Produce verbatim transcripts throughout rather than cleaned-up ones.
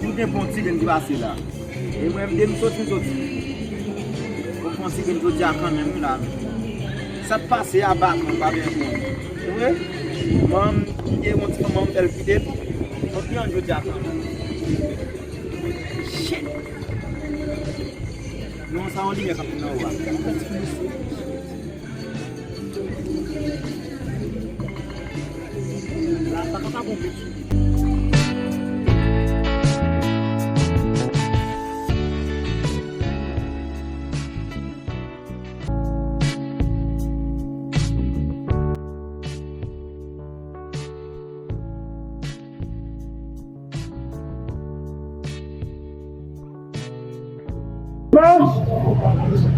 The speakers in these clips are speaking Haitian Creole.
Ou gen bon ti grenn ki pase la. E mwen, m de m soti, m soti. Bon, bon ti grenn jodi a kanmenm, wi, la. Sa k pase a, baton, pa byen bon. Ou wè? Manman m, m te yon ti manman m fè l kite l. Bon, ki an jodi a kanmenm. Shit! Non, sa yon limyè k ap nan ou a.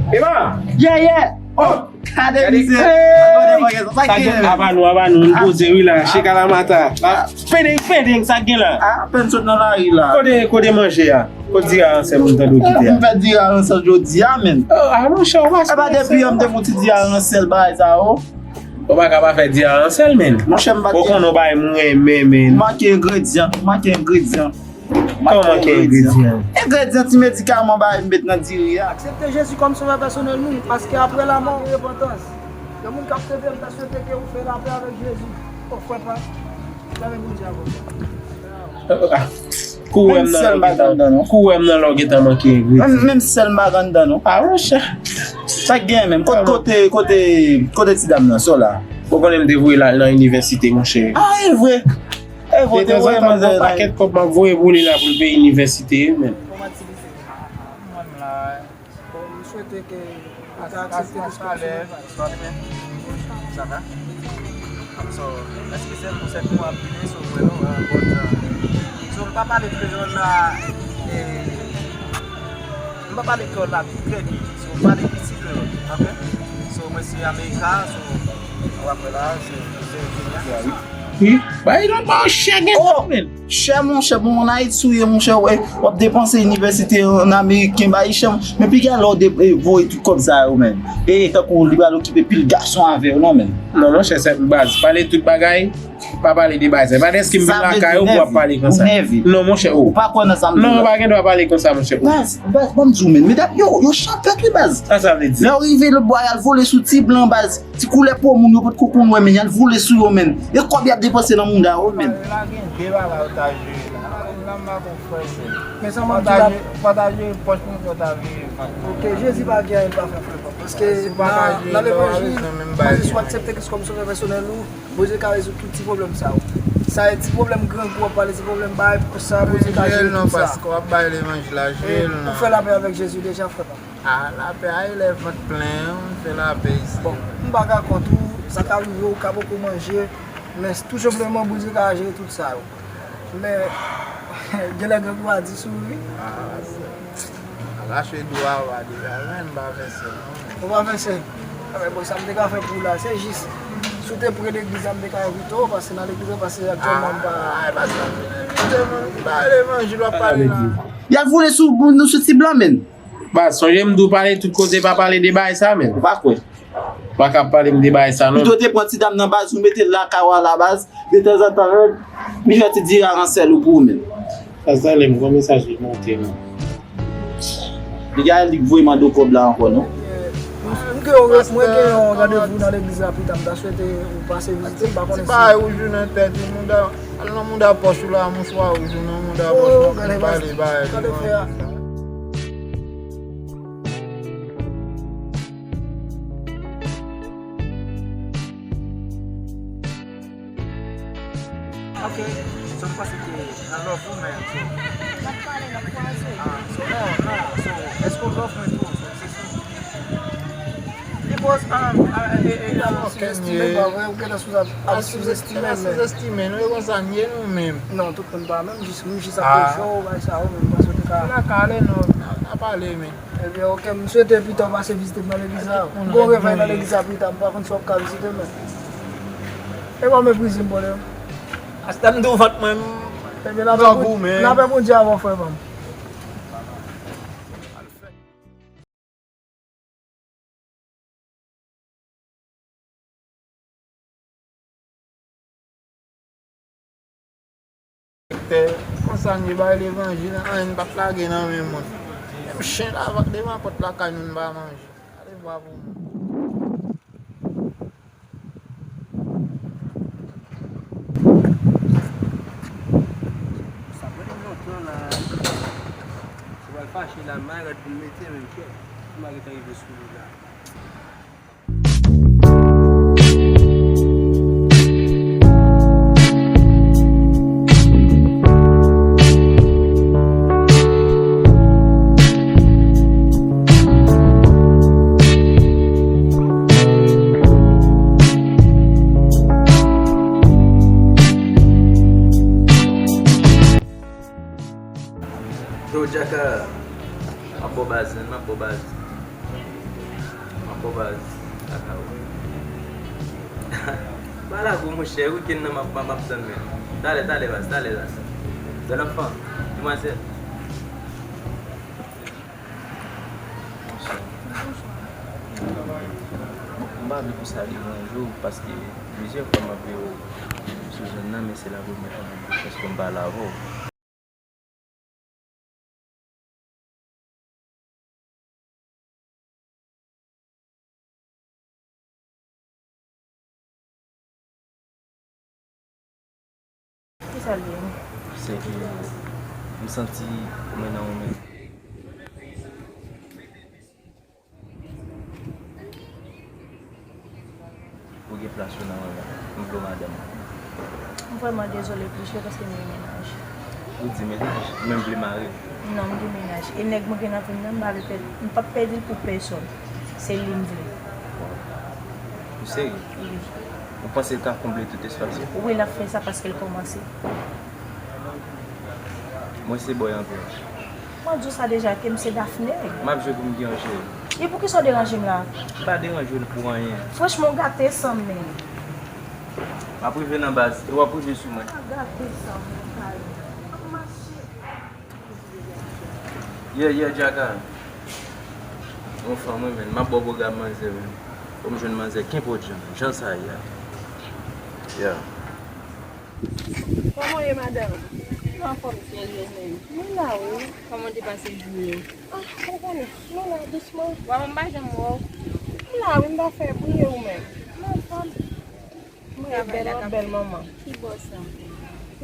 Eba! Yeah, yeah! Oh! Gade mizè! Gade mizè! Sa k gen la? Apa nou, apa nou, nou poze wi la, cheka la mata. Pendeng, pendeng, sa k gen la? Ah, apenn sot nan lari la. Kote, kote manje a? Kote diri aransèl m tande w kite a? M fè diri aransèl jodi a, menn. Oh, ah, monchè, ou pa... Epa depi yè m te fè yon ti diri aransèl bagay sa yo. Ou pa ka pa fè diri aransèl, menn. Monchè, m pa... Ou konnen yon bagay m renmen, menn. Manke engredyan, manke engredyan. Kòman manke engredyan? Engredyan, ti medikaman bagay m met nan diri a. Aksepte Jezi kòm sovè pèsonèl nou, paske apre lanmò, gen repantans. Yon moun k ap sèvi m, ta swete ke ou fè lapè avèk Jezi. O frè pa, fèmen Bondye avè w. Kou wè m nan lè w gentan, kou wè m nan lè w gentan manke egri. Menm, menm sèl m pa gen anndan non. Ah, monchè. Sa k gen menm? Kote, kote, kote, kote ti dam nan? Sa w la? Ou konnen m te voye l al nan inivèsite, monchè. Ah, e vre. E vre, te voye manzè nan pakèt kòb m ap voye pou li la pou l peye inivèsite, menn. Bon, m swete ke ou ta aksepte Kris kòm sovè. Bonsoir, frè. Ça va? So, eskize m pou sèt mo ap vini sou mwen, non, euh, but, euh, so, m pa pale kreyòl la, e, m pa pale kreyòl la trè byen. So, m pale piti kreyòl, ok? So, mwen se Amerika, so, w ap wè la, se, se Kenya. Wi. Ba, e lòt ba w chè gen menn. Chè, monchè, bon, ann Ayiti ou ye, monchè, w ap depanse inivèsite an ameriken, bay chè, men piga lè w de-, e, voye tout kòb sa yo, menn. E tankou li pral okipe pil gason avè w, non, menn. Non, monchè, se baz, pale tout bagay, pa pale de bagay sa. Pa dèske m vin lakay ou pou w ap pale konsa. Non, monchè, o. Ou pa kwè nan sa m di la. Non, ou pa gen dwa pale konsa, monchè, o. Baz, baz, ban m di w, menn. Medam, yo, yo chanpèt, wi, baz. Sa sa vle di? Lè yo rive lòtbò a, y al vole sou ti blan, baz. Ti koulè po moun yo potko konn wè, men y al vole sou yo, men. E kòb y ap depanse nan mouda yo, men. La gen de bagay ou ta jere la. La, la m pa konn frè se. Men sa m ap di la. Fò ta jere pòch moun, fò ta jere vant. Ok, Jezi pa gen anyen l pa fè, frè pa m. Paske nan, nan levanjil, paske si w aksepte Kris kòm sovè pèsonèl ou, Bondye ka rezoud tout ti pwoblèm sa yo. Sa e ti pwoblèm grangou w ap pale, ti pwoblèm bagay, sa Bondye ka jere tout sa. Paske w ap bay levanjil la, jere l non. Ou fè lapè avèk Jezi deja, frè pa m. Ah, lapè a, e lè vant plen, ou fè lapè isi. Bon, m pa ka kont ou, sa ka rive, ou ka poko manje, men tou senpleman, Bondye ka jere tout sa yo. Men, genlè grangou a di sou ou, wi. Ah, se, a lache dwa, w a deja jwenn, m pa fè sè, non. Ou pa fè sè? Ah, men bon, sa m te ka fè pou ou la, se jis, si w te pre legliz la, m te ka envite w, pase nan legliz la, pase aktyèlman, m pa... Ah, e pa sa m vin envite, man, m pa levanjil w ap pale la. Y al vole sou moun nou sou ti blan, menn. Baz, sonje m di w pale tout kote, pa pale de bagay sa, menn. Ou pa kwè? Pa ka pale m de bagay sa, non. Pito te pran ti dam nan, baz, ou mete l lakay ou a la, baz, detanzantan, menn, li fè ti diri aransèl ou pou ou, menn. Sa, sa, lè m gon mesaj li monte, non. Li gen li k voye mande w kòb la ankò, non. M gen yon, mwen gen yon randevou nan legliz la pita, m ta swete ou pase vizite m, pa konnen si... Ti bagay wouj ou nan tèt ou, mouda, al nan mouda pòch ou la, mouchwa wouj ou nan mouda pòch ou, gade bagay li. Ok, so m panse ke nan love ou menm, so. N ap pale, n ap kwaze. Ah, so, non, non, so, èske w love mwen tou? So, se sou. Li pòs, ah, ah, e, e, e, sou-estime m, pa vre, ou gentan sou-, ap sou-estime m, men. Sou-estime nou, e konsa n ye nou menm. Non, tout moun pa menm, jis, m jis ap defè w, bay sa yo, men m panse w te ka. N a ka ale, non, n a, n a pale, men. Ebyen, ok, m swete pita w pase vizite m nan legliz la. M gon revèy nan legliz la pita, m pa konn si w ap ka vizite m, men. E pa w meprize m, bòdè. Asta m di w vant mwen, m... Ebyen, lapè Bondye avè w, frè pa m. Doktè, Sa n ye bay levanjil, anyen n p ap lage nan men moun. Menm chen la devan pòt lakay nou, n pa manje. Gade vwa pou moun. Sa pran m lontan la. Si w al fache la, m a rèd pou m mete menm kèt. M a gentan rive sou li la. Yo, Djaka, m ap ba w baz, man, m ap ba w baz. M ap ba w baz. Djaka, wi. Pa lage w, monchè, wikenn nan m ap, m ap, m ap tann, men. Talè, talè, baz, talè, baz. Bèl anfan, demwazèl. Bonswa. M pa vle pou sa deranje w, paske plizyè fwa m ap veye w sou zòn nan, men se la premyè fwa m ap veye w, paske m pale avè w. Kisa l ye? Se ke m santi mwen nan yon men. Ou gen plas ou nan yon men. M vle w madanm mwen. M vrèman dezole, plis yo, paske m gen mennaj. Ou di mennaj? Ou menm vle mare? Non, m gen mennaj. E nèg mwen gen nan vi m nan, m pa vle pèdi, m p ap pèdi l pou pèsòn. Se li m vle. Ou serye? Wi. Ou panse l ka konble tout espas yo? Wi, l ap fè sa paske l kòmanse. Mwen se bòy anpil. Mwen di w sa deja ke m se Dafne. M ap jwe pou m deranje w. E poukisa w deranje m la? M pa deranje w pou anyen. Franchman, w gate san m, men. M ap rive nan baz, e w ap rive sou mwen. Ou gate san m, men, kay. Ap mache. Yeah, yeah, Djaka. Yon fanm, wi, men. M ap ba w pwogram manzè, men. Fò m jwenn manzè kenpòt jan. Jan sa ye a. Yeah. Kòman w ye, madanm? M anfòm, cheri, ou menm? Mwen la, wi. Kòman w te pase jounen? Ah, ou konnen, nou la dousman. W ap, m pa janm wè w. M la, wi, m pa fè bri, e ou menm? M anfòm. Mwen bèl, w ap bèl manman. Ki bò sa?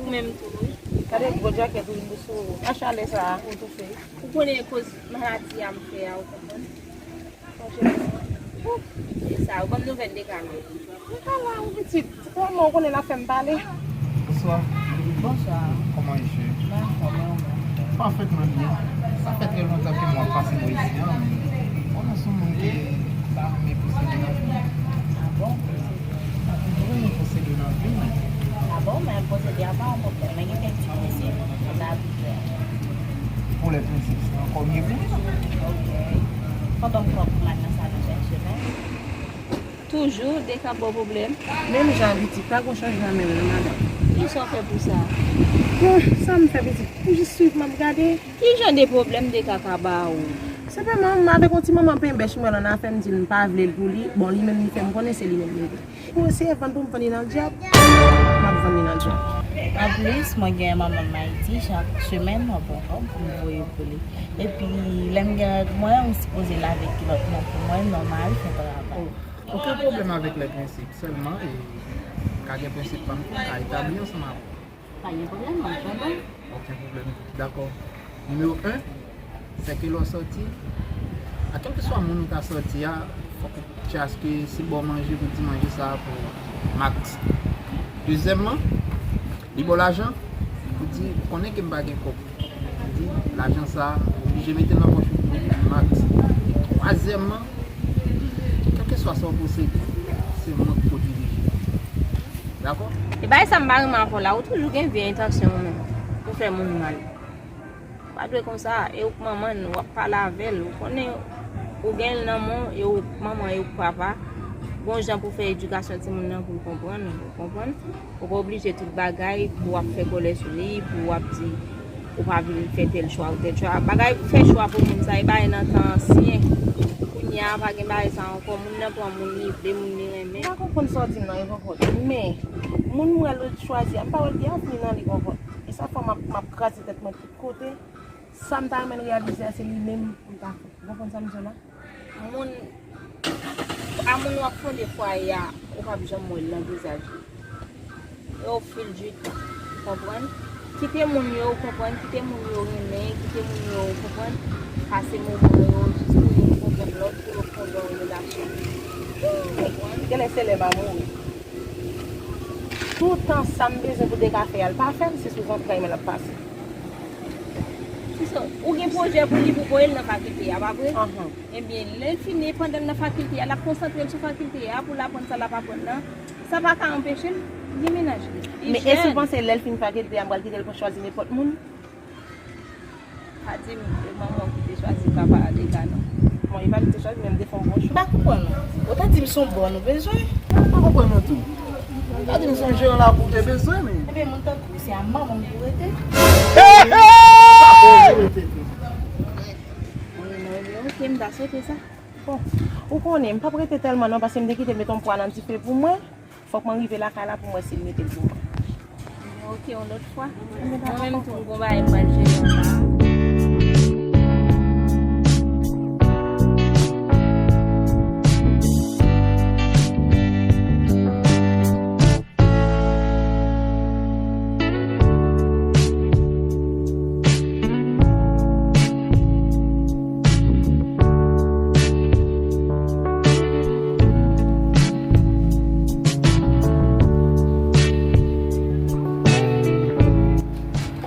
Ou menm tou, wi. Gade gwo djakèt ou vin sou ou. Machalè sa a, ou toufe. Ou konnen koz maladi a m fè a, ou konprann? Ou cheri. Se sa, ou ban m nouvèl de Kala. De Kala, wi, pitit. Kòman ou konnen l ap fè m pale? Bonswa. Bonswa. Comment es-tu? Mwen anfòm, e ou menm? Parfaitement bien. Sa fè trè lontan ke mwen ap pase bò isi a, men ou konnen se yon moun ke m pa renmen posede nan vi m. Ah bon? M pa toujou renmen posede nan vi m. Ah bon? Men posede a pa yon pwoblèm. Men gen kèk ti prensip, m ta di. Pou lè prensip, se ankò mye pou mwen. Ok. Fò ban m kòb pou m al nan salon chèche men. Toujou, de k ap ba w pwoblèm. Menm jan pitit, pa gon chanjman menm non, madanm. Kisa w fè pou sa? Bon, sa m fè pitit? M jis swiv, m ap gade. Ki jan de pwoblèm de k ka ba ou? Senpleman, m avèk yon ti manman penbèch m wè l annafè, m di l m pa vle l pou li. Bon, li menm li fè m konnen se li menm li vle. Pou eseye vann pou m vann li nan dyab, m ap vann li nan dyab. Anplis, mwen gen manman m Ayiti, chak semèn m ap pran kòb pou m voye pou li. Epi, lè m gen règ mwen, m sipoze lave kilòt mwen pou mwen, men mari fè travay. Okenn pwoblèm avèk lè prensip, sèlman, e, ka gen prensip pa m ke m ka etabli ansanm avè w. Pa gen pwoblèm, m ap tann ou. Okenn pwoblèm. Dakò. Nimewo en, sè ke lè w sòti, a kèlkeswa moun ou ta sòti a, fòk ou tchaske se bò manje pou di manje sa a pou Max. Dezyèmman, li ba w lajan, ou di, ou konnen ke m pa gen kòb. Ou di, lajan sa a, ou oblije mete l nan pòch ou pou Max. Twazyèmman, kèlkeswa sa w posede, se mwen k pou dirije. Dakò? E bagay sa m pa renmen avè w la, ou toujou gen vye entansyon ou menm pou fè moun mal. Pa dwe konsa, e ou k manman l, w ap pale avè l, ou konnen ou gen l nan men w, e ou k manman, e ou k papa, gon jan pou fè edikasyon timoun nan pou l konprann, ou konprann? Ou pa oblije tout bagay pou w ap fè kòlè sou li, pou w ap di ou pa vle l fè tèl chwa ou tèl chwa. Bagay fè chwa pou moun sa, e bagay nan tan ansyen. Kounye a, pa gen bagay sa ankò. Moun nan pran moun li vle, moun li renmen. M pa konprann sa w di m nan, e konprann. Men, moun m wè l chwazi a, m pa wè l gen anpil nan li, konprann. E sa fè m ap, m ap kraze tèt mwen tout kote. Sa m ta renmen l reyalize a, se li menm pou l ta fè. Ou konprann sa m di w la? Moun, a moun w ap fonde fwaye a, ou p ap janm wè l nan vizaj li. Yo fil di tan, konprann? Kite moun yo konprann, kite moun yo renmen, kite moun yo konprann, pase moman yo jis pou yo konprann lòt, pou yo fonde yon relasyon. Konprann? Genlè se lè m a mouri. Toutan sa m bezwen pou te ka fè a, l pa fè l, se sou zantray mwen l ap pase. Sista, ou gen pwojè pou li pou voye l nan fakilte a, pa vre? Ebyen, lè l fini, pandan l nan fakilte a, l ap konsantre l sou fakilte a pou l aprann sa l ap aprann nan. Sa pa ka anpeche l gen mennaj li. Li jèn. Men èske w panse lè l fin fakilte a, m pral kite l pou l chwazi nenpòt moun? Pa di m, e manman w ki te chwazi papa a deja non. Bon, e pa li ki te chwazi, men m te fè yon bon chwa. M pa konprann non. Ou ta di m se yon bòn ou bezwen? M pa konprann non tou. Ou ta di m se yon jeran lakou ou te bezwen, men. Ebyen, moun tankou w, se a manman w pou rete. Hey, hey! Mwen renmen, ok, m ta swete sa. Bon, ou konnen, m p ap rete tèlman non, paske m te kite met yon pwa nan dife pou mwen. Fòk mwen rive lakay la pou m wè si l mete l pou mwen. Ok, yon lòt fwa. Mwen menm tou, m gon bagay m pral jere anba.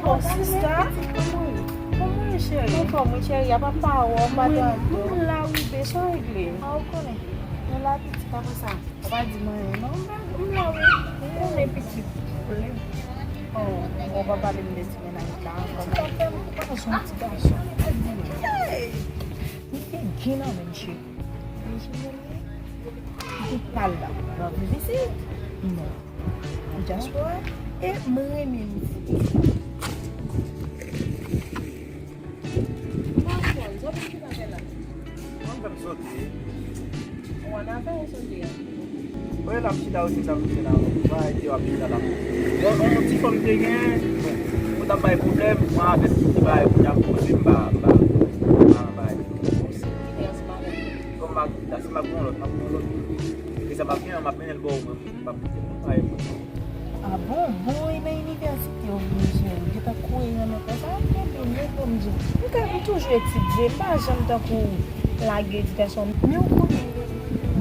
Oh, sista. Kòman w ye, cheri? Anfòm, wi, cheri. Apa m pa wè w, m pa tande w. Mwen la, wi, bebe, sa w regle? A, ou konnen. Nou la, pitit, apre sa. Ou pa di m anyen, non? M la, m la, wi. Ou konnen pitit. Pwoblèm. Oh, ou pa pale m de ti mennaj la ankò, non. Ou konnen se yon ti gason. Hey! Li te gen nan men m, cheri. Li te pral la, nan vin isit. Non. Dyaspora, e m renmen mizik. Mwen konn, sa w vin fè la? Mwen fè m sote. Ou ann avè ou sote a? Wè l ap chita osi, sa m di la. Ou pa di w ap chita la. Bon, yon ti fanm te gen, bon, ou t ap bay pwoblèm, mwen avè ti bagay pou y ap poze, m pa, m pa, m pa bay. Bon, si m kite ansanm avè l. Bon, m pa kite ansanm avè yon lòt, m ap pran yon lòt. E sa m ap gen an, m ap mennen l ba w mwen, m p ap kite l non, pa gen pwoblèm. A bon? Bon, e nan inivèsite w vin jere. Ou gentan kouri renmen konsa? Kenbe men, bon, m di w. M ka, m toujou etidye, m pa janm tankou lage edikasyon. Men ou konnen,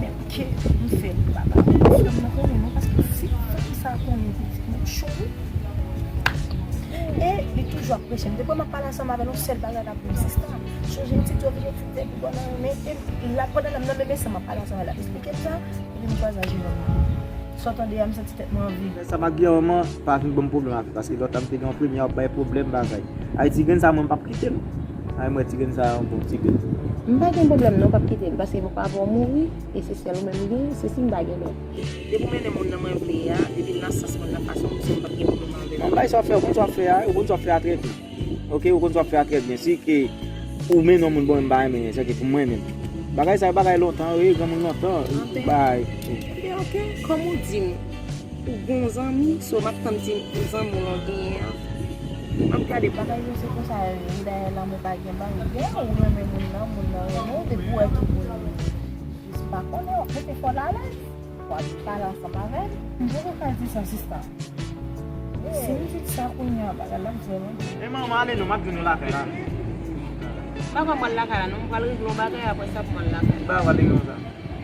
menm ke m fè papa, m fè m nan konnen non, paske si fanm sa konnen pitit mwen cho wi. E li toujou ap preche m. Depi m ap pale ansanm avè l, yon sèl bagay l ap di m, sista, chonje etidye w, vin etidye pou w nan renmen. E la, pandan l ap nan menm san, m ap pale ansanm avè l, l ap eksplike m sa. Epi m kwaze ak jeran. Sa w tande a, m santi tèt mwen anvi. Sa m ak gran manman pa vin ban m pwoblèm avè l, paske lòt la m te gen yon premye ap bay pwoblèm bagay. Ay, ti grenn sa mwen m p ap kite l. Ay, mwen ti grenn sa yon bon ti grenn. M pa gen pwoblèm non, m p ap kite l, paske m pa vle w mouri, e se sèl ou menm m gen, se si m pa gen lòt. Depi w mennen moun nan mwen vle a, depi l nan sans mwen, nan fason m sou m p ap gen pwoblèm avè l. Bon, bay sa w fè, ou konn sa w ap fè a, ou konn sa w ap fè a trè byen. Ok, ou konn sa w ap fè a trè byen. Si ke ou mennen yon moun bon, m pa renmen, sa ke pou mwen menm. Bagay sa yo, bagay lontan, wi, granmoun lontan, bay. Ebyen, ok, kòm ou di m, ou gon zanmi, so m ap tann ti zanmi w lan genyen an. M ap gade bagay yo, se konsa yo ye, dayè lanmou pa gen baryè, ou renmen moun nan, moun nan renmen w, depi w wè ki moun, jis m pa konnen, w ap mete fò l alèz. W ap pale ansanm avè l? M poko ka di sa, sista. Si m di sa kounye a, bagay la ap vrèman di. E manman, ale non, m ap jwenn nou lakay la. M pa ka pral lakay la non, m pral regle yon bagay, apre sa pou m al lakay. Ki bagay w pral regle konsa?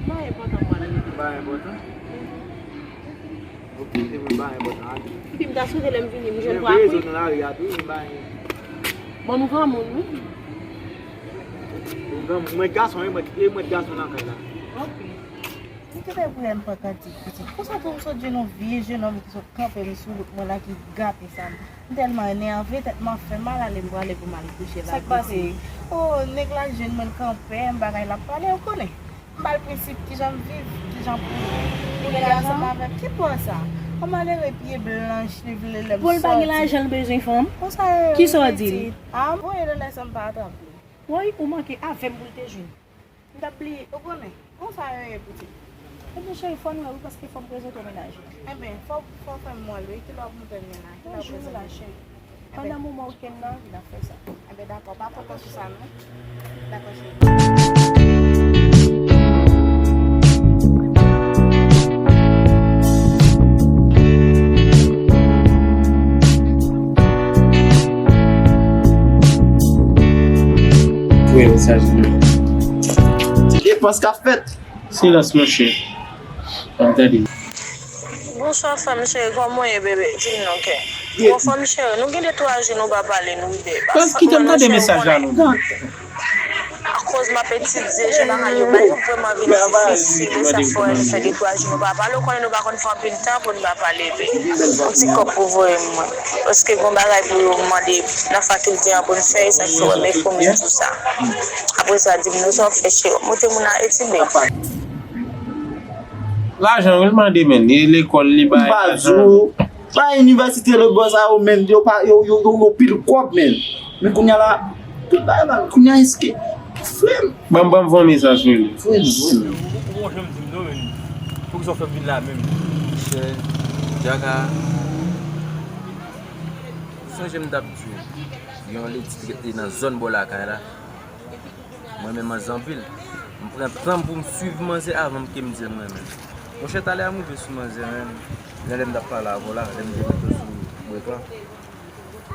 M pa enpòtan, m pral regle. M pa enpòtan? Ok, se vre, m pa enpòtan, ale. Epi m ta swete lè m vini, m jwenn twa pri. Mwen rezo nan lari a tou, m pa. Bon, m granmoun, wi. Ou granmoun, mwen gason, wi, mwen, e mwen gason nan kay la. Ok. M kite pou m pran kantik pitit. Konsa tou m sot jwenn yon vye jenòm ki sot kanpe m sou wout mwen la ki gate sa m. M tèlman enève, tèt mwen ap fè mal, ale m prale pou m al kouche la. Sa k pase? Oh, nèg la jwenn mwen l kanpe, m bagay l ap pale, ou konnen. M ba l prensip kijan m viv, kijan pou, pou l ale ansanm avè m. Ki bò sa? Yon malere pye blanch, li vle lè m sòti. Bon, l pa gen lajan, l bezwen fanm? Konsa yo ye wi pitit. Kisa w di l? A, m voye l anlè san m pa atrape l. Woy, ou manke avè m pou l te jwenn. M t ap bliye, ou konnen, konsa yo ye pitit. Ebyen, cheri, fò n wè wi, paske fò m prezante w mennaj la. Ebyen, fò, fò w fè m wè l wi, kilè w ap montre m li la, kilè w ap prezante m li? Yon jou la, cheri. Pandan moman w kenn nan, n ap fè sa. Enben, dakò, pa kontan sou sa, non. Dakò, cheri. Voye mesaj li. Se depans k ap fèt. Silans, monchè. Ann tande. Bonswa, frè m cheri, kòman w ye, bebe? Di m non, kè. Bon, frè m cheri, nou gen de twa jou nou pa pale, nou rive. Baz, kite m tande mesaj la, non. Akoz m ap etidye, jan bagay yo, bagay yo vrèman vin difisil, e sa fè nou fè de twa jou nou pa pale, ou konnen nou pa konn fè anpil tan pou nou pa pale, bebe. Yon ti kòb pou voye m, mwen. Paske gon bagay pou yo mande nan fakilte an pou n fè, e sa fè w wè m ekri w tou sa. Apre sa, di m non, sa w fè, cheri, w ap montre moun nan etidye. Lajan, wi, l mande, menn. E lekòl, li bay lajan. M pa di w, bay inivèsite lòt bò sa yo, menn, yo pa, yo, yo, yo, yo pil kòb, menn. Men kounye a la, tout bagay la, kounye a eske, frè m. Ban m, ban m voye mesaj sou li. Frè m, frè m. Ou, ou, ou, ou janm di m non, menn. Poukisa w fè m vin la menm? Monchè, Djaka, sonje m t ap di w, gen yon ledi ki rete nan zòn bò lakay la. M renmen manzè anpil. M pran tan m pou m swiv manzè avan m ke m di l m renmen l. Monchè, talè a m rive sou manzè, menn. Lè, lè m t ap pale avè w la, lè m te mete w sou ekran.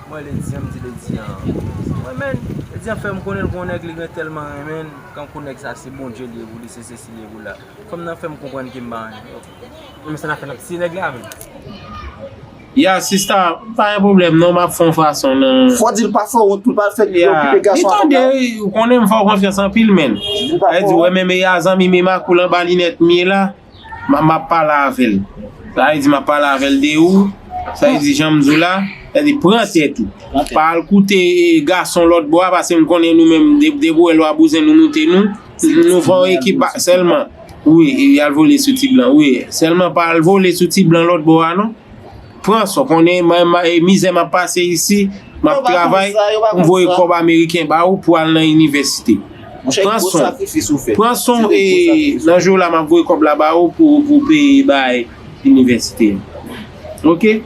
Mwen, ledi an, m di ledi an, m renmen l. Ledi an fè m konnen l gon nèg li gen tèlman renmen l. Kankou nèg sa se Bondye li ye pou li, se sesi li ye pou la. Fanm nan fè m konprann ke m pa anyen. Men sa n ap fè, n ap siye nèg la, menn. Ya, sista, pa gen pwoblèm non, m ap fè yon fason nan. Fò di l pa fè wont pou l pa fè l okipe gason a kòb la. Li tande, ou konnen m fè w konfyans anpil, menn. Sa vle di, ou wè menm e a zanmi m e makoul anba linèt m ye la, m, m ap pale avè l. Sa vle di, m ap pale avè l de ou, sa vle di, jan m di w la, sa vle di, pran tèt ou. Pa al koute, e, gason lòt bò a, paske m konnen nou menm, de, depi w wè lwa bouzen nou moute nou, nou fè yon ekip sèlman. Wi, e, y al vole sou ti blan, wi. Sèlman pa al vole sou ti blan lòt bò a, non. Pran sa w konnen, mizè m ap pase isi, m ap travay pou m voye kòb ameriken ba ou pou al nan inivèsite. Pran sa w. Pran sa w, e nan jou la m ap voye kòb la ba ou pou, pou peye bay inivèsite. Oke?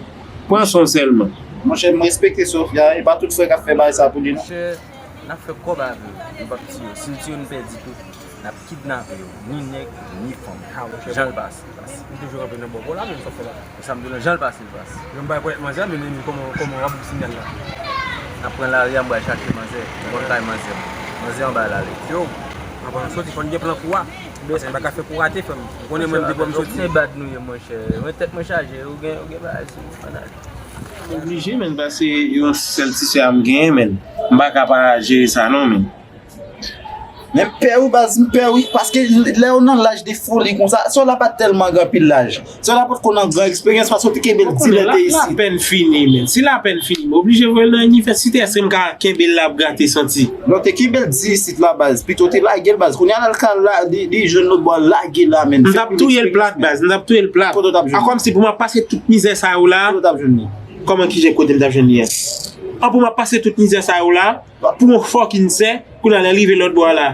Pran sa w sèlman. Monchè, m respekte sa w fè a, e pa tout frè k ap fè bagay sa pou li, non. Monchè, n ap fè kòb avè yo, nou p ap tiye yo. Si n tiye yo, nou pèdi tou. N ap kidnape yo, ni nèg, ni fanm. Jan l pase, l pase. M toujou kanpe nan bò w la, menm sa w fè la. E sa m di w lan, jan l pase, l pase. Jan m bay pwèt manzè, men, men, kòman, kòman w ap bouk sinyal la? N ap pran lari a, m pral chache manzè. M konn kay manzè m. Manzè anba la, lè. Yo, anvan n soti, fò n gen plan kou a. Bezwen, m pa ka fè kou rate, frè m. Ou konnen mwen, m depi m soti. Se bad nou ye, monchè. Mwen, tèt mwen chaje, ou gen, ou gen bagay sou mwen, fanatik. M oblije, menn, pase yon sèl ti sè a m genyen, menn. M pa ka pa jere sa, non, menn. Men m pè wi baz, m pè wi, paske lè w nan laj de foli konsa, sè w la pa tèlman gen anpil laj. Sè w la potko nan gran eksperyans, paske w te kenbe l di lè te isit. Lapèn fini, menn. Si lapèn fini, m oblije voye l nan inivèsite, èske m ka kenbe l la ap grate santi? Lè w te kenbe l di isit la baz, pito w te lage l baz. Kounye a la l ka la, li, li jwenn lòt bò a, lage la, menn. M t ap touye l plat baz, m t ap touye l plat. Kote w t ap jwenn li? A kòmsi pou m ap pase tout mizè sa yo la. Kote w t ap jwenn li? Kòman, kijan, kote m t ap jwenn li a? An pou m ap pase tout mizè sa yo la. Pou yon fucking sè, kounye a lè l rive lòt bò a la,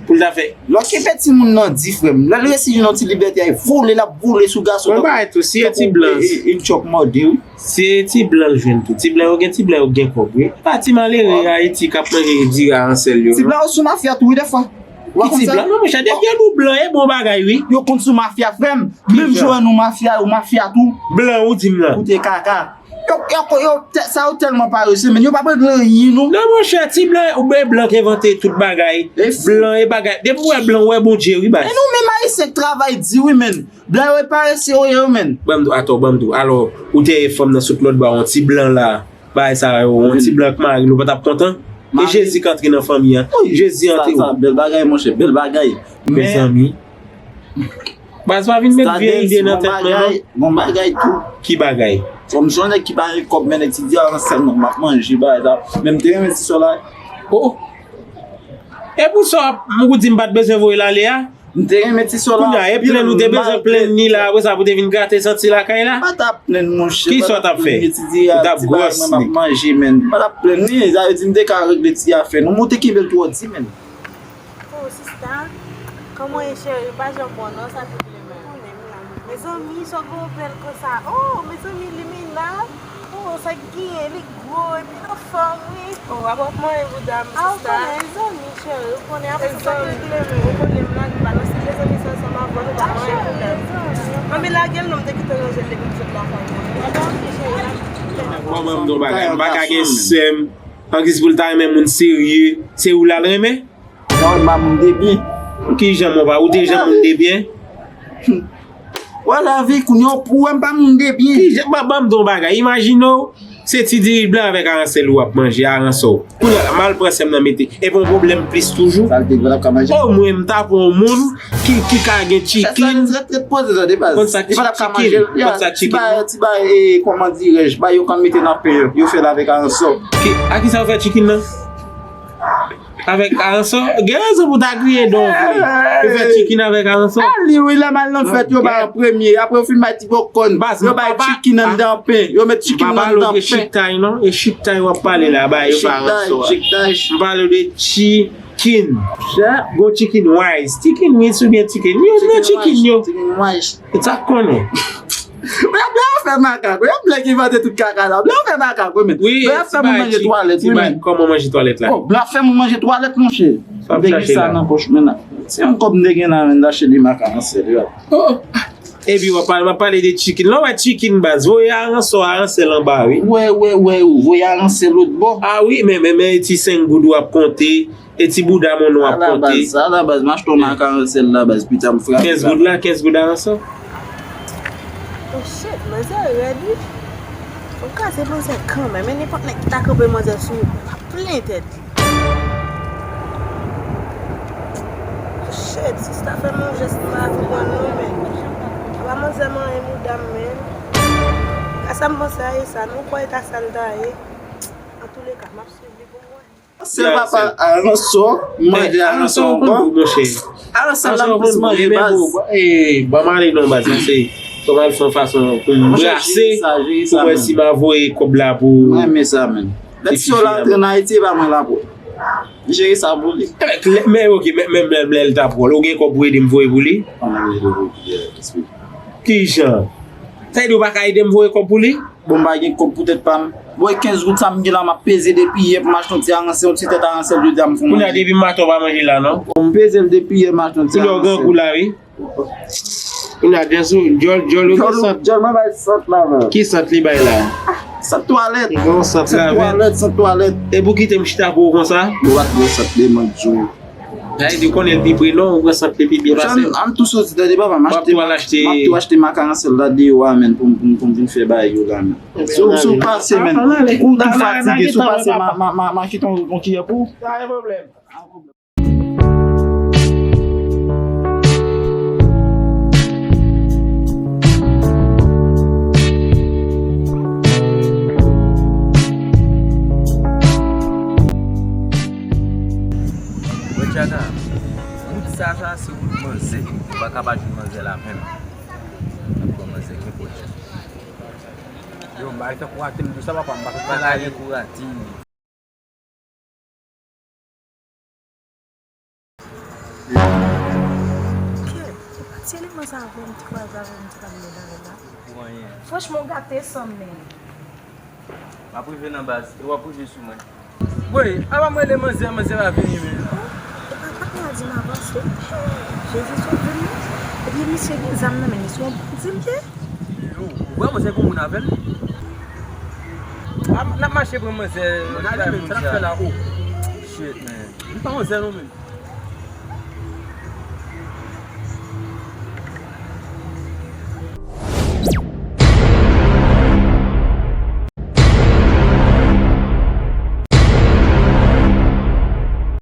pou l ta fè. Lòt ki fè timoun nan di, frè m. Lè l resi jwenn yon ti libète a, vole, l ap vole sou gason. Mwen ba tou, si e ti blan. E, e, e, chòk mòde, wi. Si e ti blan l jwenn tou. Ti blan yo gen, ti blan yo gen kòb, wi. Pa ti malere Ayiti k ap manje diri a ansèl yo, non. Ti blan yo sou mafya tou, wi, dèfwa. Ki ti blan? Non, monchè, depi yo di w blan, e bon bagay, wi. Yo konn sou mafya, frè m. Menm jan w wè nou mafya, yo mafya tou. Blan, ou di m lan. Koute kaka. Yo, yo, yo, tè-, sa yo tèlman parese, menn. Yo pa regle anyen, non. Non, monchè, ti blan, oubyen blan ki envante tout bagay. Blan e bagay. Depi w wè blan, w wè Bondye, wi, baz. E nou menm Ayisyen k travay di, wi, menn. Blan yo e parese yo ye, wi, menn. Ban m di w, atò, ban m di w. Alò, ou te ye fanm nan sot lòt bò a, yon ti blan la. Bagay sa yo, yon ti blan k mari l, ou pa t ap kontan? E Jezi k antre nan fanmi an. Jezi antre. Sa, sa, bèl bagay, monchè, bèl bagay. Mezanmi. Baz, pa vin met vye ide nan tèt mwen, non. Gon bagay tou. Ki bagay? Kòm se yon nèg ki pa gen kòb, men nèg ti di a sèlman m ap manje, bagay sa. Men m te renmen ti sè w la. Oh. E pou sa, m kou di m pa t bezwen voye l ale a? M te renmen ti sè w la. Kounye a, e plenn ou te bezwen plenn li la, apre sa pou te vin grate santi lakay la? M pa t ap plenn, monchè. Kisa w t ap fè? Ou t ap gwòs li. M ap manje, menn. M pa t ap plenn li, sa vle di m te ka regle ti afè nou, men w te kenbe l twò di, menn. Oh, sista, kòman w ye, cheri? Pa janm bon, non, sa te vle menm. Mezanmi, sa w gen w bèl konsa. Oh, mezanmi, limena. Oh, sa genyen, li gwo, epi anfòm, wi. Oh, w ap manyen bouda m, sista. Ah, ou konnen, zanmi, cheri, ou konnen, apre sa, sa te regle, men ou konnen m la, m pa nan stil de zanmi sa, sa m avè w, nou pa manyen bouda m. Anben, lage l non, m te kite ranje l depi m sot lakay mwen. Manman m di yon bagay, m pa ka gen sè m, angiz pou l ta renmen moun serye, se ou l al renmen? Mwen pa moun de byen. Kijan mwen pa, ou te jan moun de byen? Wè lavi, kounye a ou wè m pa moun de byen. Kijan, ban, ban m di yon bagay, imajine w, se ti diri blan avèk aransèl ou ap manje, aransò. Kounye a la, m al pran sè m nan mete. Epi yon pwoblèm plis toujou. Sa l te vle ap ka manje. Omwen m ta pran yon moun ki, ki ka gen chicken. Ret, ret poze tande baz. Konn sa chicken, konn sa chicken. Ti bay, ti bay, e, kòman dirèj, bay yo konn mete nan pen yo. Yo fè l avèk aransò. Ki, a ki sa yo fè chicken nan? Avèk aransò? Gen rezon pou ta griyen don vre. Yo fè chicken avèk aransò. A li wi, lè m al nan fèt, yo bay an premye. Apre yo fin bay ti pòpkòn. Yo bay chicken anndan pen. Yo met chicken anndan pen. Chiktay non, e chiktay w ap pale la, bay yo pa aransò. Chiktay. M pale de chicken. Go chicken wise. Chicken wings oubyen chicken. Yo nan chicken yo. Chicken wise. Sa konnen. Blan, blan fè makak wi. Blan ki envante tout kaka la. Blan fè makak wi, men. Wi, blan fè moun manje twalèt wi, men. Kòman manje twalèt la? Oh, blan fè moun manje twalèt, monchè. M te gen sa nan pòch mwen la. Se yon kòb m te gen la, men, m t achte de makak ansèl yo. Oh. Epi w ap pale, m ap pale de chicken. Lè w wè chicken baz, voye aransò, aransèl anba wi. Wè, wè, wè, voye aransèl lòt bò. A wi, men, men, men ti senk goud w ap konte. E ti bouda moun w ap konte. Alabaz, alabaz, m achte yon makak ansèl la baz, pita m frape. Kenz goud la, kenz goud la ansèl. Oh shit, manzè rèd wi. Ou kraze manzè kanmenm, men nenpòt nèg ki ta kanpe manzè sou ou, l ap plen tèt li. Oh shit, sista fè m yon jès m pa konprann non, men. Apa manzè manyen bouda m, men. Ka sa m panse a e sa, nou kwè e ta sa l ta ye. Antouleka, m ap swiv li pou m wè. Sèl papa aransò, manje aransò ankò. Aransò la m plis manje baz. Ban m ale non baz, sa se kòm al fè yon fason pou m brase, pou wè si m a voye kòb la pou. Mwen renmen sa, men. Lè ti yo la antre nan Ayiti, e pa mwen la pou. Jere sa pou li. Men ok, men lè l ta pwòl, ou gen kòb pou ede m voye pou li? Kijan? Sa vle di ou pa ka ede m voye kòb pou li? Bon, m pa gen kòb pou tèt pa m. Bon, e kenz goud sa m gen la, m ap peze depi yè pou m achte yon ti aransèl, yon ti tèt aransèl jodi a m fè yon manje. Kounye a depi maten w pa manje la non. Bon, m peze l depi yè m achte yon ti aransèl. Kounye a w grangou la wi. Kounye a djòl, djòl ou gen sant. Djòl mwen bay sant la, men. Ki sant li bay la? Sant twalèt. Bon, sant la, men. Sant twalèt, sant twalèt. E pou kite m chita pou ou konsa? Ou pa t pran sant de mwen di w. Ay, ou konnen l pi pre non, ou pran sant li pi byen pase. An tou soti tande papa, m achte, m ap tou achte makak ansèl la deyò a, men, pou m, pou m, pou m vin fè bagay yo la, men. Si w, si w pase, men, ou tou fatige, si w pase, m a, m a, m a, m a kite yon, yon kiyè pou ou. Wè Djaka, wout sa, sa se wout manzè. Ou pa ka pa jwenn manzè la menm. Ap pran manzè gen pwoblèm. Yo, m bay tankou ratin, sa papa, m pa konprann anyen. Kèt, se pa ti eleman sa avè m, ti kwaze avè m, ti pale avè l la. Pou anyen. Franchman, w gate san m, men. M ap rive nan baz, e w ap rive sou mwen. Woy, apa m rele manzè, manzè pa vini, men. Oh, e pa patnè a di m avanse. Jezi sove m, non. Ebyen, misye gen zam nan men li, se yon bandi l ye. Yo, ou wè manzè gon moun avè l? N ap mache pran manzè. N ale, men, sa n ap fè la, oh. Shit, man. M pa manzè non, men.